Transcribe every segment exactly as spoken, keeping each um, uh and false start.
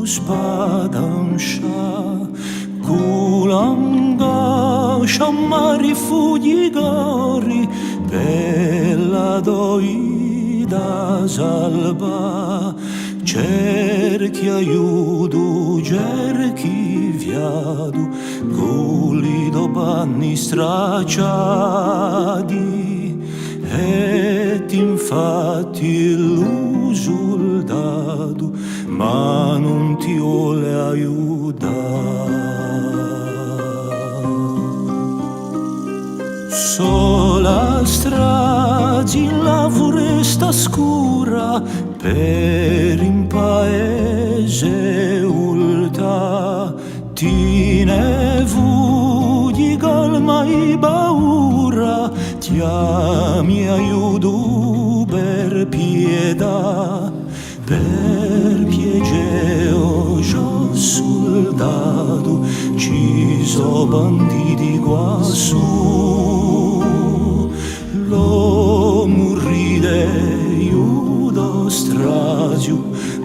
Spadanscià, cù l'angoscia, ma rifughji cori, per la to vita salvà. Cerchi aiutu, cerchi fiatu, cù li to panni stracciati, è t'infatti lu suldatu, ma ùn ti vole aiutà. Sola strada in la furesta scura, per in paese vultà, ti ne fughji colma di paura, chjami aiutu per pietà. Per piacè, o sgiò suldatu, ci sò banditi quassù. L'omu ride, eiu dò straziu,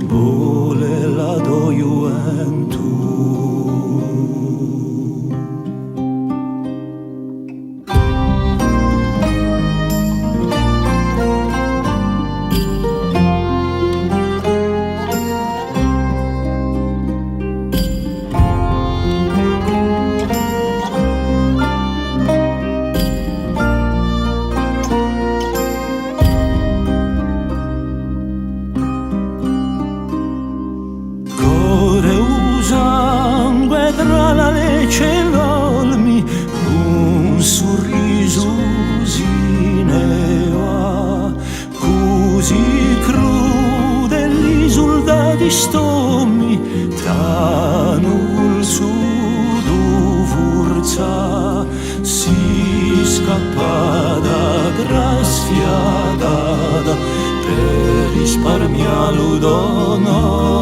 vole la to ghjuventù. Corre u sangue trà la leccia è l'olmi, un surrisu si ne và. Cusì crudeli suldati st'omi, t'anu vulsutu furzà. Sì scappata trasfiatata per risparmià lu to nome.